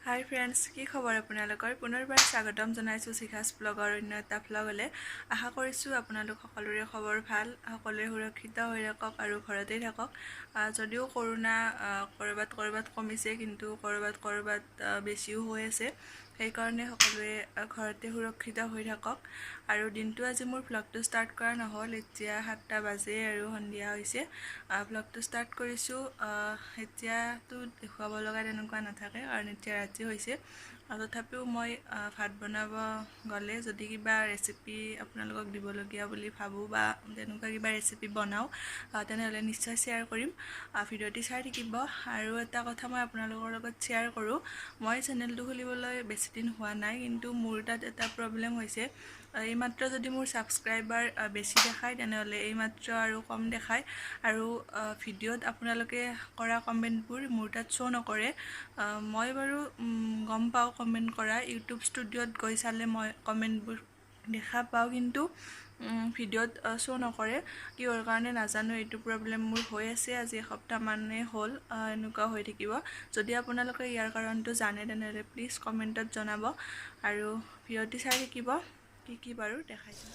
হাই friends, কি খবৰ আপোনালোকৰ? পুনৰবাৰ স্বাগতম জনাইছোঁ শিখাছ ব্লগৰ অন্য এটা ভ্লগলৈ। আশা কৰিছোঁ আপোনালোক সকলোৰে খবৰ ভাল, সকলোৱে সুৰক্ষিত হৈ থাকক আৰু ঘৰতেই থাকক। যদিও কৰোণা ক'ৰবাত ক'ৰবাত কমিছে, কিন্তু ক'ৰবাত ক'ৰবাত বেছিও হৈ আছে, সেইকাৰণে সকলোৱে ঘৰতে সুৰক্ষিত হৈ থাকক। আৰু দিনটো আজি মোৰ ভ্লগটো ষ্টাৰ্ট কৰা নহ'ল, এতিয়া 7টা বাজে আৰু সন্ধিয়া হৈছে। ভ্লগটো ষ্টাৰ্ট কৰিছোঁ, এতিয়াতো দেখুৱাব লগা তেনেকুৱা নাথাকে কাৰণ এতিয়া ৰাতি হৈছে। তথাপিও মই ভাত বনাব গ'লে যদি কিবা ৰেচিপি আপোনালোকক দিবলগীয়া বুলি ভাবোঁ বা তেনেকুৱা কিবা ৰেচিপি বনাওঁ, তেনেহ'লে নিশ্চয় শ্বেয়াৰ কৰিম। ভিডিঅ'টি চাই থাকিব। আৰু এটা কথা মই আপোনালোকৰ লগত শ্বেয়াৰ কৰোঁ, মই চেনেলটো খুলিবলৈ বেছি দিন হোৱা নাই, কিন্তু মোৰ তাত এটা প্ৰব্লেম হৈছে। এইমাত্ৰ যদি মোৰ ছাবস্ক্ৰাইবাৰ বেছি দেখায় তেনেহ'লে এইমাত্ৰ আৰু কম দেখায়, আৰু ভিডিঅ'ত আপোনালোকে কৰা কমেণ্টবোৰ মোৰ তাত শ্ব' নকৰে। মই বাৰু গম পাওঁ কমেণ্ট কৰা, ইউটিউব ষ্টুডিঅ'ত গৈ চালে মই কমেণ্টবোৰ দেখা পাওঁ, কিন্তু ভিডিঅ'ত শ্ব' নকৰে, কিহৰ কাৰণে নাজানো। এইটো প্ৰব্লেম মোৰ হৈ আছে আজি এসপ্তাহমানেই হ'ল, এনেকুৱা হৈ থাকিব। যদি আপোনালোকে ইয়াৰ কাৰণটো জানে তেনেহ'লে প্লিজ কমেণ্টত জনাব আৰু ভিডিঅ'টি চাই থাকিব। কি কি বাৰু দেখাইছোঁ।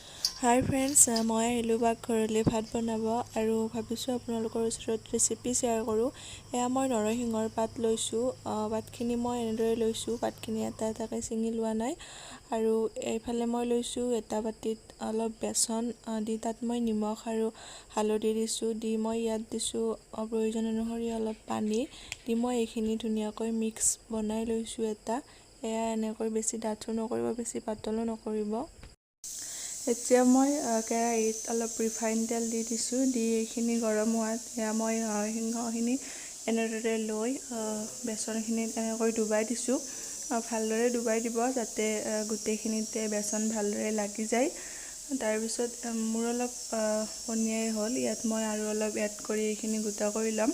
হাই ফ্ৰেণ্ডছ, মই আহিলোঁ পাকঘৰলৈ ভাত বনাব আৰু ভাবিছোঁ আপোনালোকৰ ওচৰত ৰেচিপি শ্বেয়াৰ কৰোঁ। এয়া মই নৰসিংহৰ পাত লৈছোঁ। পাতখিনি মই এনেদৰে লৈছোঁ, পাতখিনি এটা এটাকৈ ছিঙি লোৱা নাই। আৰু এইফালে মই লৈছোঁ এটা বাতিত অলপ বেচন দি তাত মই নিমখ আৰু হালধি দিছোঁ, দি মই ইয়াত দিছোঁ প্ৰয়োজন অনুসৰি অলপ পানী দি মই এইখিনি ধুনীয়াকৈ মিক্স বনাই লৈছোঁ এটা। এয়া এনেকৈ বেছি ডাঠো নকৰিব, বেছি পাতলো নকৰিব। এতিয়া মই কেৰাহীত অলপ ৰিফাইন তেল দি দিছোঁ, দি এইখিনি গৰম হোৱাত এয়া মই নৰসিংহখিনি এনেদৰে লৈ বেচনখিনিত এনেকৈ ডুবাই দিছোঁ। ভালদৰে ডুবাই দিব যাতে গোটেইখিনিতে বেচন ভালদৰে লাগি যায়। তাৰপিছত মোৰ অলপ পনীয়াই হ'ল, ইয়াত মই আৰু অলপ এড কৰি এইখিনি গোটা কৰি ল'ম।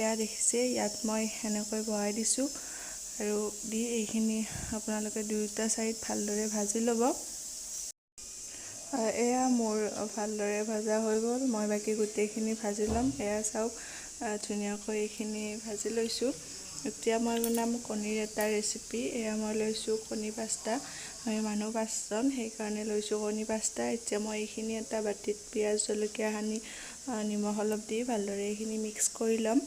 এয়া দেখিছে, ইয়াত মই এনেকৈ বহাই দিছোঁ আৰু দি এইখিনি আপোনালোকে দুয়োটা ছাইড ভালদৰে ভাজি ল'ব। এয়া মোৰ ভালদৰে ভাজা হৈ গ'ল, মই বাকী গোটেইখিনি ভাজি ল'ম। এয়া চাওক, ধুনীয়াকৈ এইখিনি ভাজি লৈছোঁ। এতিয়া মই বনাম কণীৰ এটা ৰেচিপি। এয়া মই লৈছোঁ কণী 5টা, আমি মানুহ 5জন, সেইকাৰণে লৈছোঁ কণী 5টা। এতিয়া মই এইখিনি এটা বাতিত পিঁয়াজ জলকীয়া সানি নিমখ অলপ দি ভালদৰে এইখিনি মিক্স কৰি ল'ম।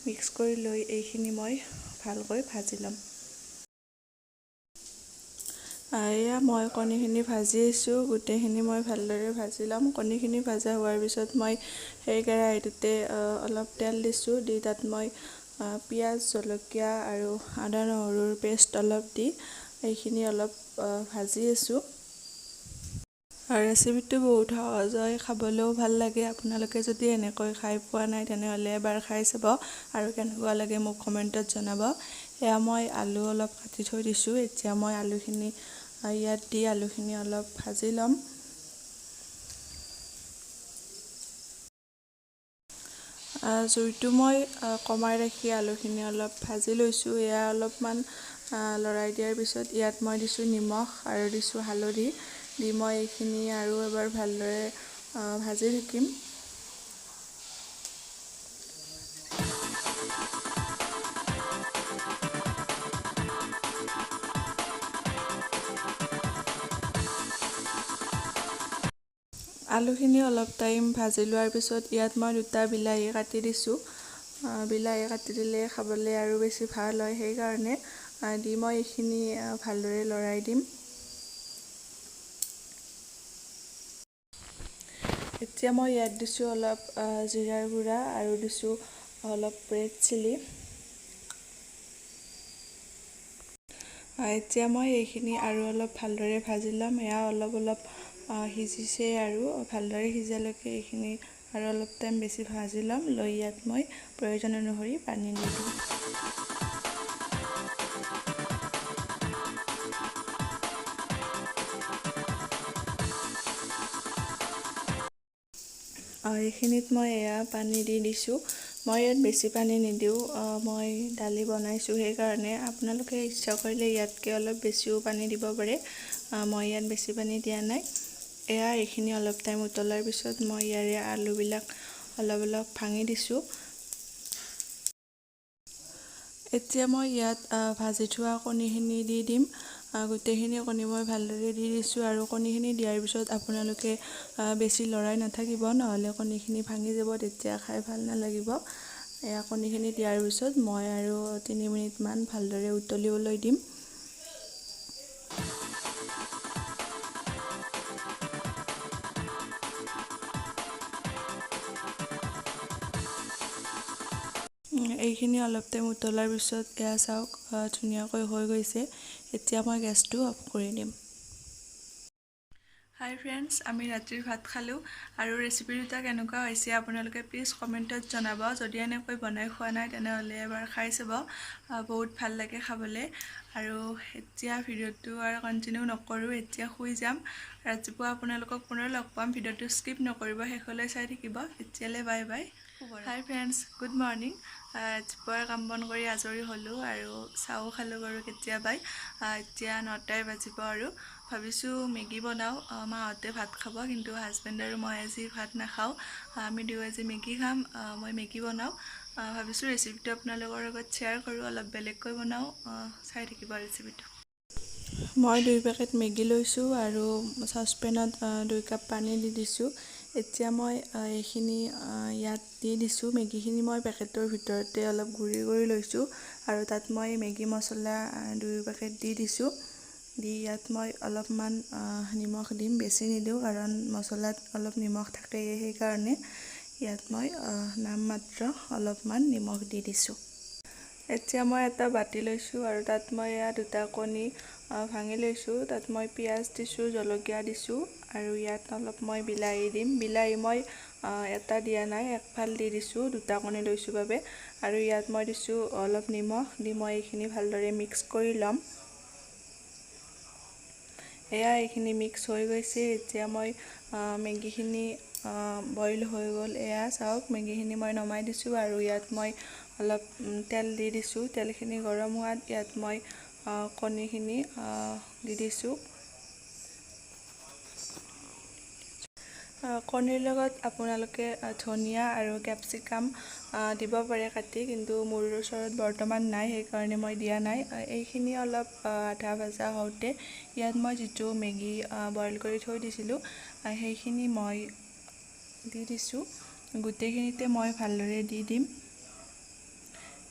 মিক্স কৰি লৈ এইখিনি মই ভালকৈ ভাজি ল'ম। এয়া মই কণীখিনি ভাজি আছোঁ, গোটেইখিনি মই ভালদৰে ভাজি ল'ম। কণীখিনি ভাজা হোৱাৰ পিছত মই সেই কেৰাহীটোতে অলপ তেল দিছোঁ, দি তাত মই পিঁয়াজ জলকীয়া আৰু আদা নহৰুৰ পেষ্ট অলপ দি এইখিনি অলপ ভাজি আছোঁ। ৰেচিপিটো বহুত সহজ হয়, খাবলৈও ভাল লাগে। আপোনালোকে যদি এনেকৈ খাই পোৱা নাই তেনেহ'লে এবাৰ খাই চাব আৰু কেনেকুৱা লাগে মোক কমেণ্টত জনাব। এয়া মই আলু অলপ কাটি থৈ দিছোঁ, এতিয়া মই আলুখিনি ইয়াত দি আলুখিনি অলপ ভাজি ল'ম। জুইটো মই কমাই ৰাখি আলুখিনি অলপ ভাজি লৈছোঁ। এয়া অলপমান লৰাই দিয়াৰ পিছত ইয়াত মই দিছোঁ নিমখ আৰু দিছোঁ হালধি, দি মই এইখিনি আৰু এবাৰ ভালদৰে ভাজি থাকিম। আলুখিনি অলপ টাইম ভাজি লোৱাৰ পিছত ইয়াত মই 2টা বিলাহী কাটি দিছোঁ। বিলাহী কাটি দিলে খাবলৈ আৰু বেছি ভাল হয়, সেইকাৰণে দি মই এইখিনি ভালদৰে লৰাই দিম। এতিয়া মই ইয়াত দিছোঁ অলপ জিৰাৰ গুড়া আৰু দিছোঁ অলপ ৰেড চিলি। এতিয়া মই এইখিনি আৰু অলপ ভালদৰে ভাজি ল'ম। এয়া অলপ অলপ সিজিছে আৰু ভালদৰে সিজালৈকে এইখিনি আৰু অলপ টাইম বেছি ভাজি ল'ম। লৈ ইয়াত মই প্ৰয়োজন অনুসৰি পানী দি দিম। এইখিনিত মই এয়া পানী দি দিছোঁ। মই ইয়াত বেছি পানী নিদিওঁ, মই দালি বনাইছোঁ সেইকাৰণে। আপোনালোকে ইচ্ছা কৰিলে ইয়াতকৈ অলপ বেছিও পানী দিব পাৰে, মই ইয়াত বেছি পানী দিয়া নাই। এয়া এইখিনি অলপ টাইম উতলাৰ পিছত মই ইয়াৰে আলুবিলাক অলপ অলপ ভাঙি দিছোঁ। এতিয়া মই ইয়াত ভাজি থোৱা কণীখিনি দি দিম। গোটেইখিনি কণী মই ভালদৰে দি দিছোঁ আৰু কণীখিনি দিয়াৰ পিছত আপোনালোকে বেছি লৰাই নাথাকিব, নহ'লে কণীখিনি ভাঙি যাব, তেতিয়া খাই ভাল নালাগিব। এয়া কণীখিনি দিয়াৰ পিছত মই আৰু 3 মিনিটমান ভালদৰে উতলিবলৈ দিম। এইখিনি অলপ টাইম উতলাৰ পিছত এয়া চাওক ধুনীয়াকৈ হৈ গৈছে। এতিয়া মই গেছটো অফ কৰি দিম। হাই ফ্ৰেণ্ডছ, আমি ৰাতিৰ ভাত খালোঁ আৰু ৰেচিপি দুটা কেনেকুৱা হৈছে আপোনালোকে প্লিজ কমেণ্টত জনাব। যদি এনেকৈ বনাই খোৱা নাই তেনেহ'লে এবাৰ খাই চাব, বহুত ভাল লাগে খাবলৈ। আৰু এতিয়া ভিডিঅ'টো আৰু কণ্টিনিউ নকৰোঁ, এতিয়া শুই যাম। ৰাতিপুৱা আপোনালোকক পুনৰ লগ পাম। ভিডিঅ'টো স্কিপ নকৰিব, শেষলৈ চাই থাকিব। এতিয়ালৈ bye bye. Hi friends, good morning. ৰাতিপুৱাৰ কাম বন কৰি আজৰি হ'লোঁ আৰু চাহো খালোঁ বাৰু কেতিয়াবাই। এতিয়া 9টাই বাজিব আৰু ভাবিছোঁ মেগী বনাওঁ। মাহঁতে ভাত খাব, কিন্তু হাজবেণ্ড আৰু মই আজি ভাত নাখাওঁ। আমি দুয়ো আজি মেগী খাম। মই মেগী বনাওঁ, ভাবিছোঁ ৰেচিপিটো আপোনালোকৰ লগত শ্বেয়াৰ কৰোঁ, অলপ বেলেগকৈ বনাওঁ। চাই থাকিব ৰেচিপিটো। মই 2 পেকেট মেগী লৈছোঁ আৰু চচপেনত 2 কাপ পানী দি দিছোঁ। এতিয়া মই এইখিনি ইয়াত দি দিছোঁ। মেগীখিনি মই পেকেটৰ ভিতৰতে অলপ গুড়ি কৰি লৈছোঁ আৰু তাত মই মেগী মছলা 2 পেকেট দি দিছোঁ। দি ইয়াত মই অলপমান নিমখ দিম, বেছি নিদিওঁ কাৰণ মছলাত অলপ নিমখ থাকেই, সেইকাৰণে ইয়াত মই নামমাত্ৰ অলপমান নিমখ দি দিছোঁ। এতিয়া মই এটা বাতি লৈছোঁ আৰু তাত মই এয়া 2টা কণী ভাঙি লৈছোঁ। তাত মই পিঁয়াজ দিছোঁ, জলকীয়া দিছোঁ আৰু ইয়াত অলপ মই বিলাহী দিম। বিলাহী মই এটা দিয়া নাই, একফাল দি দিছোঁ, 2টা কণী লৈছোঁ বাবে। আৰু ইয়াত মই দিছোঁ অলপ নিমখ দি মই এইখিনি ভালদৰে মিক্স কৰি ল'ম। এয়া এইখিনি মিক্স হৈ গৈছে। এতিয়া মই মেগীখিনি বইল হৈ গ'ল। এয়া চাওক, মেগীখিনি মই নমাই দিছোঁ আৰু ইয়াত মই অলপ তেল দি দিছোঁ। তেলখিনি গৰম হোৱাত ইয়াত মই কণীখিনি দি দিছোঁ। কণীৰ লগত আপোনালোকে ধনিয়া আৰু কেপচিকাম দিব পাৰে কাটি, কিন্তু মোৰ ওচৰত বৰ্তমান নাই, সেইকাৰণে মই দিয়া নাই। এইখিনি অলপ আধা ভাজা হওঁতে ইয়াত মই যিটো মেগী বইল কৰি থৈ দিছিলোঁ সেইখিনি মই দি দিছোঁ। গোটেইখিনিতে মই ভালদৰে দি দিম।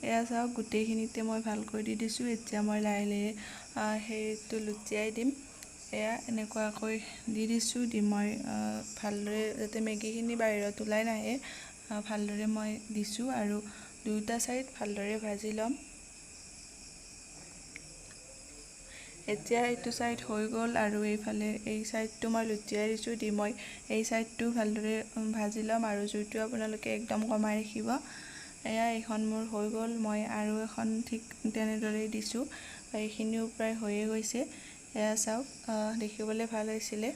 এয়া চাওক, গোটেইখিনিতে মই ভালকৈ দি দিছোঁ। এতিয়া মই লাহে লাহে সেইটো লুটিয়াই দিম। এয়া এনেকুৱাকৈ দি দিছোঁ। দি মই ভালদৰে যাতে মেগীখিনি বাহিৰত ওলাই নাহে ভালদৰে মই দিছোঁ আৰু দুয়োটা ছাইড ভালদৰে ভাজি ল'ম। এতিয়া এইটো ছাইড হৈ গ'ল আৰু এইফালে এই ছাইডটো মই লুটিয়াই দিছোঁ। দি মই এই ছাইডটো ভালদৰে ভাজি ল'ম আৰু জুইটো আপোনালোকে একদম কমাই ৰাখিব। এয়া এইখন মোৰ হৈ গ'ল। মই আৰু এখন ঠিক তেনেদৰেই দিছোঁ। এইখিনিও প্ৰায় হৈয়ে গৈছে। এয়া চাওক, দেখিবলৈ ভাল হৈছিলে।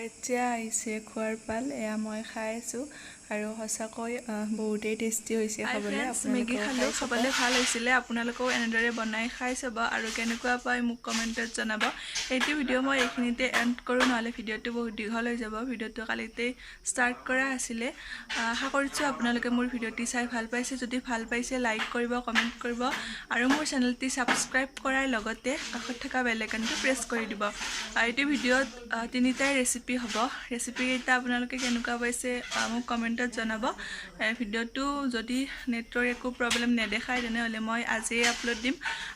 এতিয়া আহিছে খোৱাৰ পাল। এয়া মই খাই আছোঁ আৰু সঁচাকৈ বহুতেই টেষ্টি হৈছে খাবলৈ। মেগী খালোঁ, খাবলৈ ভাল হৈছিলে। আপোনালোকেও এনেদৰে বনাই খাই চাব আৰু কেনেকুৱা পায় মোক কমেণ্টত জনাব। এইটো ভিডিঅ' মই এইখিনিতে এণ্ড কৰোঁ, নহ'লে ভিডিঅ'টো বহুত দীঘল হৈ যাব। ভিডিঅ'টো কালিতেই ষ্টাৰ্ট কৰা আছিলে। আশা কৰিছোঁ আপোনালোকে মোৰ ভিডিঅ'টি চাই ভাল পাইছে। যদি ভাল পাইছে লাইক কৰিব, কমেণ্ট কৰিব আৰু মোৰ চেনেলটি ছাবস্ক্ৰাইব কৰাৰ লগতে কাষত থকা বেল আইকনটো প্ৰেছ কৰি দিব। এইটো ভিডিঅ'ত 3টাই ৰেচিপি হ'ব। ৰেচিপিকেইটা আপোনালোকে কেনেকুৱা পাইছে মোক কমেণ্টত জনাব। ভিডিঅ'টো যদি নেটৰ একো প্ৰব্লেম নেদেখায় তেনেহ'লে মই আজিয়ে আপলোড দিম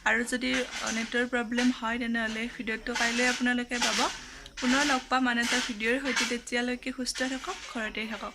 আৰু যদি নেটৰ প্ৰব্লেম হয় তেনেহ'লে ভিডিঅ'টো কাইলৈ আপোনালোকে পাব। পুনৰ লগ পাম আন এটা ভিডিঅ'ৰ সৈতে। তেতিয়ালৈকে সুস্থ থাকক, ঘৰতেই থাকক।